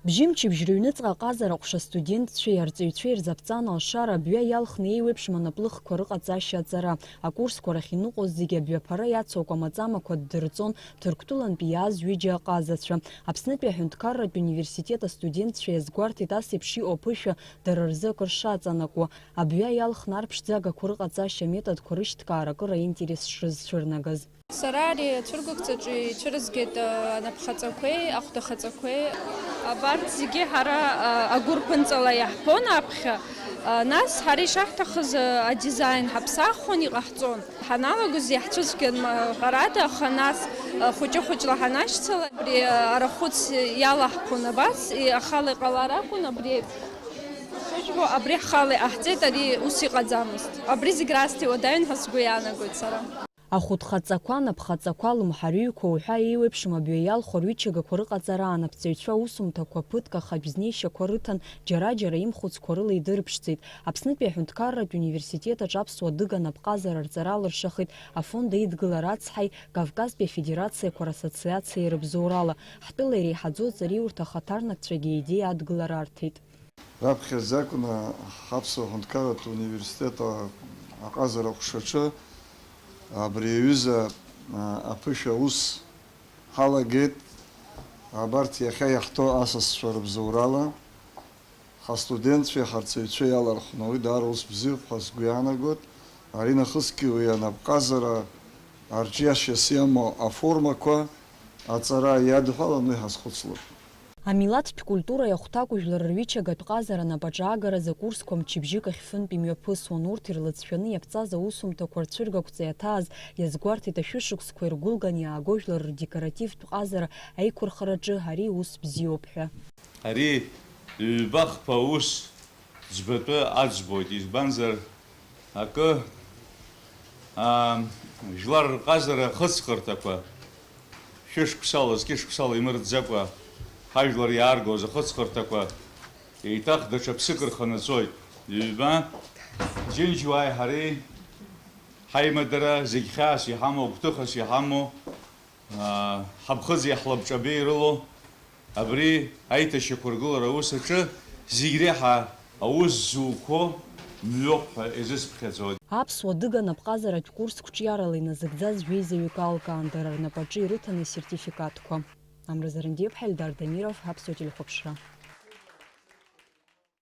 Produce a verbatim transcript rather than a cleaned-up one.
Бжьымчыбжь рыҩныҵҟа аҟазара ҟәша астудентцәеи арҵаҩцәеи рзаԥҵан алшара абҩа иалхны еиуеиԥшым анаплыхқәа рыҟаҵашьа аҵара. Акурсқәа рахь иныҟәоз зегьы абҩаԥара иацу амаҵамақәа ддырҵон Ҭырқәтәылантәи иааз ҩыџьа аҟазацәа. Аԥснытәи аҳәынҭқарратә университет астудентцәа иазгәарҭеит ас еиԥш иҟоу аԥышәа дара рзы акыр шаҵанакуа. Абҩа иалхны арԥшӡагақәа рыҟаҵашьа аметодқәа рышьҭкаара акыр аинтерес шрызцәырнагаз. Сара ари ацәыргақәҵаҿы ицәырызгеит, а, анапхаҵақәеи ахәдахаҵақәеи. Абарҭ зегьы ҳара, а, агәырԥынҵала иаҳԥон аԥхьа. А, нас ҳара ишаҳҭахыз, а, адизаин ҳаԥсахуан, иҟаҳҵон. Ҳаналагоз иаҳцәыцәгьан, м, ҳәарада, аха нас, а, хәыҷы-хәыҷла ҳанашьцыла, абри, а, арахәыц иалаҳԥон абас, и-, ахала иҟалар акәын абри еиԥш. Шыжәбо, абри ҳхала иҟаҳҵеит, ари ус иҟаӡамызт. Абри зегь раасҭа иуадаҩын ҳәа сгәы иаанагоит сара. Ахәыдхаҵақәа, анапхаҵақәа, алымҳарыҩқәа уҳәа еиуеиԥшым абҩа иалху арҩычагақәа рыҟаҵараан аԥҵаҩцәа аусумҭақәа ԥыҭк ахатә знеишьақәа рыҭан, џьара-џьара имхәыцқәа рыла идырԥшӡеит. Аԥснытәи аҳәынҭқарратә университет аҿы аԥсуа дыга анапҟазара рҵара алыршахеит Афонд Аидгылара ацҳаи Кавказтәи афедерациақәа рассоциациеи рыбзоурала. Ҳтәыла иреиҳаӡоу аҵариурҭа ахаҭарнакцәагьы аидеиа адгылара арҭеит. Раԥхьаӡа акәны ҳаԥсуа ҳәынҭқарратә университет а-, аҟазара аҟәшаҿы абри аҩыза, а, аԥышәа аус ҳалагеит. Абарҭ иахьа иаҳҭо асасцәа рыбзоурала, ҳастудентцәеи ҳарҵаҩцәеи иалархәны, уи даара ус бзиоуп ҳәа сгәы иаанагоит. Аринахысгьы уи анапҟазара арҿиашьас иамоу аформақәа аҵара иадҳәалан уи ҳазхәыцлоит. Амилаҭтә культуреи ахәҭакәыжәлар рҩычагатә ҟазара анапаҿы аагаразы акурсқәа мчыбжьык ахь фынтә имҩаԥысуан. Урҭ ирлыҵшәаны иаԥҵаз аусумҭақәа рцәыргақәҵа иаҭааз иазгәарҭеит ашәышықәсқәа иргәылган иааго жәлар рдекоративтә ҟазара аиқәырхараҿы ари ус бзиоуп ҳәа. Ари ҩба-хԥа аус ӡбатәы аӡбоит, избанзар, акы, аа, жәлар рҟазара ахыҵхырҭақәа, шәышықәсала, зқьышықәсала имырӡакәа, ҳажәлар иааргоз ахыҵхырҭақәа, еиҭах даҽа ԥсык рханаҵоит. Ҩба, Џьынџьуааи ҳареи ҳаимадара зегь хьаас иҳамоу, гәҭыхас иҳамоу, аа, ҳаԥхыӡи ҳлабҿабеи ирылоу, абри аиҭашьақәыргылара аус аҿы зегь реиҳа аус зуқәо мҩоуп ҳәа изысԥхьаӡоит. Аԥсуа дыга анапҟазаратә курс қәҿиарала иназыгӡаз жәеизаҩык алкаан, дара рнапаҿы ирыҭан асертификатқәа. Амра Зарандиаԥҳа, Елдар Дамиров, Аԥсуа телехәаԥшра.